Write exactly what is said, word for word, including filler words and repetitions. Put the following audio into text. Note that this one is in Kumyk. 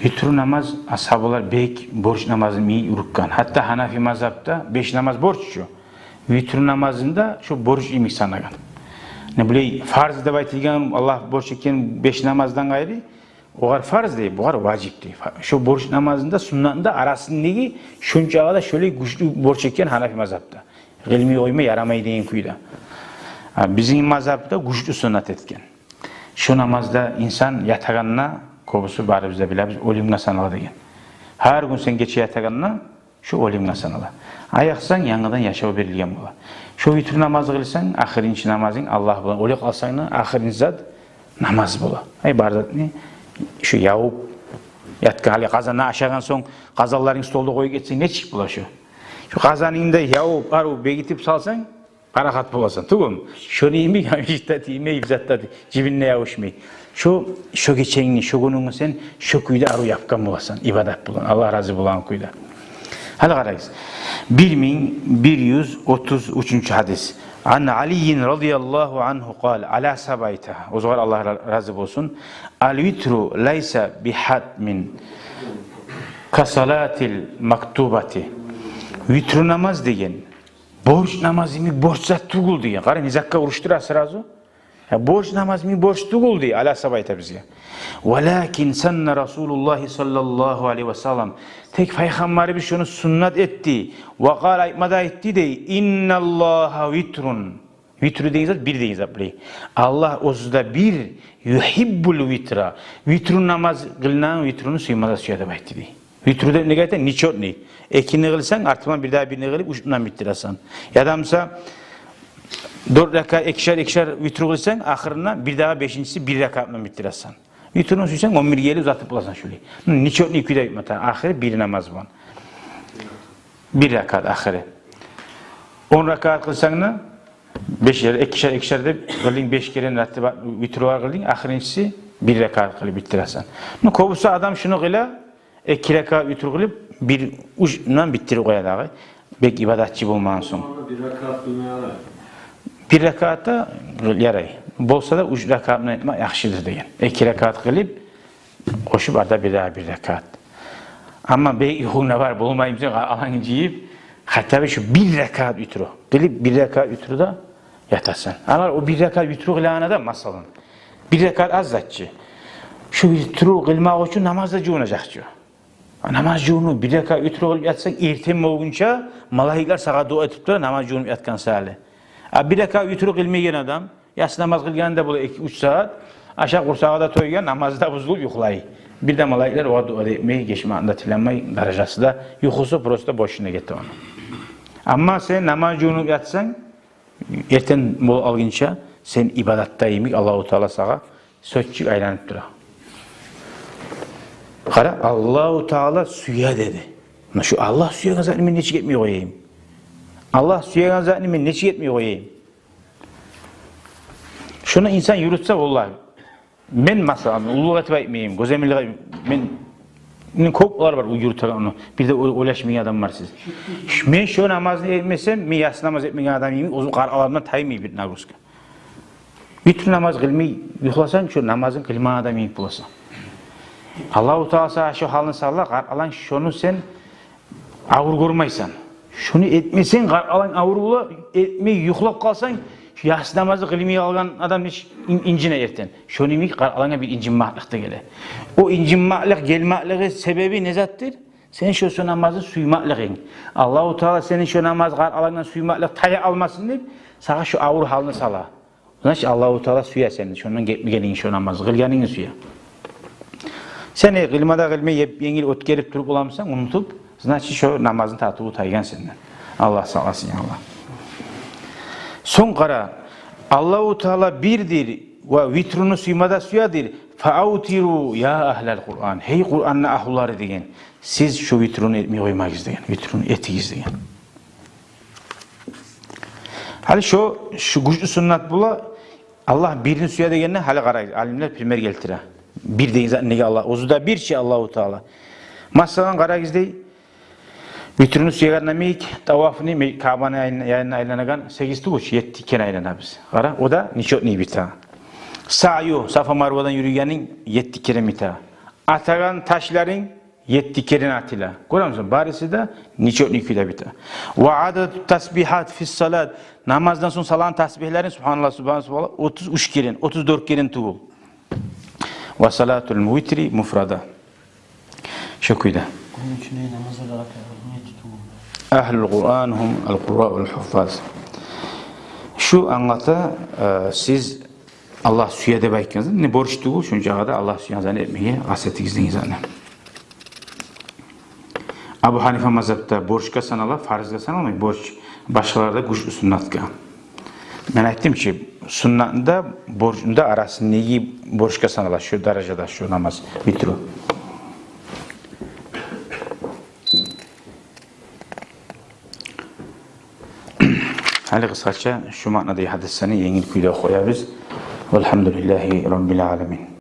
Витру намаз асгьабалар бек борч намаз йимик юрютген. Гьатта гьанафи мазгьабда беш намаз борч чу, витру намазны да шо борч йимик санагъан. Не билей, фарз деп айтылгъан, Аллагь борч этген беш намаздан къайры, огъар фарз дей, бугъар важип дей. Фа-, шо борч намазны да, суннатны да арасындагъы шончакъы да шолай гючлю борч этген гьанафи мазгьабда. Къылмай къойма ярамай деген кюйде. А бизин мазгьабда гючлю суннат этген. Шо намазда инсан ятагъанда, кёбюсю барыбыз да билебиз, оьлюмге санала деген. Гьар гюн сен гече ятагъанда, шо оьлюмге санала. Аякъсанг, янгыдан яшав берилген бола. Шо витру намаз къылсанг, ахырынчы намазынг Аллагь булан, оьле къалсанг да, ахырынчы зат намаз бола. Ай, бар затны шо ябып ятгъан, гьали къазандан ашагъан сонг, къазанларынгны столда къоюп гетсенг, нечик бола шо? Шо къазанынгны да ябып, арив бегитип салсанг, парахат боласан, тюгюлмю? Шону йимик, гьамишатда тиймей, бир затда да жибинде ябушмай. Шо, шо геченгни, шо гюнюнгню сен шо кюйде арив япгъан боласан, ибадат булан, Аллагь рази болагъан кюйде. Гьали къарагъыз. Бир минг бир юз отуз уьчюнчю гьадис. Ан Алиййин радияллагьу ангьу къал, Али асгьаба айта, огъар Аллагь ра-, рази болсун: «Ал-витру лайса бихатмин касалатил мактубати». Витру намаз деген борч намаз йимик борч зат тюгюл деген. Къара, не затгъа урушдура сразу. Я, борч намаз йимик борч тюгюл дей, Али асгьаба айта бизге. «Валакин санна Расулуллагьи саллаллагьу алайгьи ва саллам». Тек Пайхаммарыбыз шону суннат этди. «Ва къала», айтма да айтды дей: «Инналлагьа витрун». Витру деген зат, бир деген зат билей. Аллагь оьзю де бир, «югьиббул витра». Витру намаз къылынагъан витруну сюйме де сюе деп айтды дей. Витру деп неге айта? Нечётный. Экини къылсанг, артындан бир дагъы бирин къылып, уьч булан битдиресен. Яда буса дёрт ракаат, экишер-экишер витру къылсанг, ахырына бир дагъы бешинчиси бир ракаат булан битдиресен. Витруну сюйсенг, он бирге ерли узатып боласан шолай. Нечётный кюйде битме тарыкъ, ахыры бир намаз булан. Бир ракаат ахыры. Он ракаат къылсанг да, бешер, экишер-экишер деп къылдынг, беш керен раттыбат витрулар къылдынг, ахырынчысы бир ракаат къылып битдиресен. Ну, кёбюсю адам шуну къыла, эки ракаат витру къылып, бир уьч булан битдирип къоя дагъы. Бек ибадатчы болмагъан сонг. Бир ракаат къылмай ярай. Бир ракаат да ярай. Болса да уьч ракаат булан этме яхшыдыр деген. Эки ракаат къылып, къошуп, арада бир дагъы бир ракаат. Амма бек юхунг да бар, болмаймысан, къаркъарангны жыйып, хотя бы шу бир ракаат витру къылып, бир ракаат витруда ятасан. Амма о бир ракаат витру къылагъан адам, масала, бир ракаат аз зат чы. Шу витру къылмакъ учун намаз да жувунажакъ чы. Намаз жувунуп, бир ракаат витру къылып ятсанг, эртен болгъунча малайиклер сагъа дуа этип тура, намаз жувунуп ятгъан саялы. А бир ракаат витру къылмайгъан адам, яссы намаз къылгъаны да бола эки-уьч сагьат, ашап къурсагъы да тойгъан, намазы да бузулуп юхлай. Бир де малайиклер огъар дуа да этмей, гечмекни де тилемей, даражасы да, юхусу просто бошуна гете ону. Амма сен намаз жувунуп ятсанг, эртен болуп алгъынча, сен ибадатда йимик, Аллагьу Таала сагъа сёзчик айланып тура. Къара, Аллагьу Таала сюе деди. Муна шу Аллагь сюеген затны мен нечик этмей къояйым? Аллагь сюеген затны мен нечик этмей къояйым? Шуну инсан юрютсе, валлагь, мен, масала, уллулукъ этип айтмайым, гёземелик, мен, мен кёп олар бар, о юрютеген ону. Бир де о-, ойлашмайгъан адам бар сиз. Ш-, мен шу намазны этмесем, мен яссы намаз этмеген адам йимик, оьзюм къаркъарамдан таймай бир нагрузка. Витру намаз къылмай юхласанг, шу намазын къылмагъан адам йимик боласан. Аллагьу Таала сагъа шу гьалны сала, къаркъаранг, шуну сен авур гёрмейсен. Шуну этмесенг, къаркъаранг авур бола, этмей юхлап къалсанг, шу яссы намазны къылмай къалгъан адам нечик ин-, инжине эртен. Шону йимик къаркъарангъа бир инжинмакълыкъ да геле. О инжинмакълыкъ гелмеклигини себеби не затдыр? Сен шу, шу намазны сюймеклигинг. Аллагьу Таала сени шу намаз къаркъарангдан сюймеклик тая алмасын деп, сагъа шу авур гьалны сала. Значит, Аллагьу Таала сюе сени, шондан гетмегенинг, шу намазны къылгъанынгны сюе. Сен, э, къылма да къылмай, еп-, енгил оьтгерип туруп боламысан, унутуп, значит, шу намазны татыву тайгъан сенден. Аллагь сакъласын, я Аллагь. Сонг къара, Аллагьу Таала бирдир ва витруну сюйме де сюедир. «Фаавтиру я агьлал Къуран». Гьей, Къуранны агьлулары деген, сиз шу витруну этмей къоймагъыз деген, витруну этигиз деген. Гьали шу, шу гючлю суннат бола, Аллагь бирни сюе дегенде, гьали къарагъыз, алимлер пример гелтире. Бир деген зат неге Аллагь, оьзю де бир чи Аллагьу Таала. Масала, къарагъыз дей, витруну сюеген йимик, тавафны, ме-, Каабаны айн-, янына айланагъан сегиз тюгюл, етти керен айланабыз. Къара, о да нечётный бите. Саъю, Сафа Марвадан юрюйгенинг етти керен бите. Атагъан ташларынг етти керен атыла. Гёремисен, бариси де нечётный кюйде бите. Ва ададут тасбигьат фис салат. Намаздан сонг салагъан тасбигьлеринг, субгьаналлагь, субгьаналлагь, субгьаналлагь, отуз уьч керен, отуз дёрт керен тюгюл. Ва салатул витри муфрада. Шо кюйде. Гюн ичинде намазлар арасында нече тюгюл? Агьлул Къуран гьум ал-къурраул гьуффаз. Шу англата, э, сиз Аллагь сюе деп айтгъансыз, не борч тюгюл, шунчагъа да Аллагь сюеген затны этмеге къаст этигиз деген затны. Абу Гьанифа мазгьабда борчгъа санала, фарзгъа саналмай борч, башгъаларда гючлю суннатгъа. Мен айтдым чы, суннатны да, борчну да арасындагъы борчгъа санала шу даражада шу намаз, витру. Гьали къысгъача шу маънадагъы гьадислени енгил кюйде охуябыз. Валгьамдулиллагьи раббил аламин.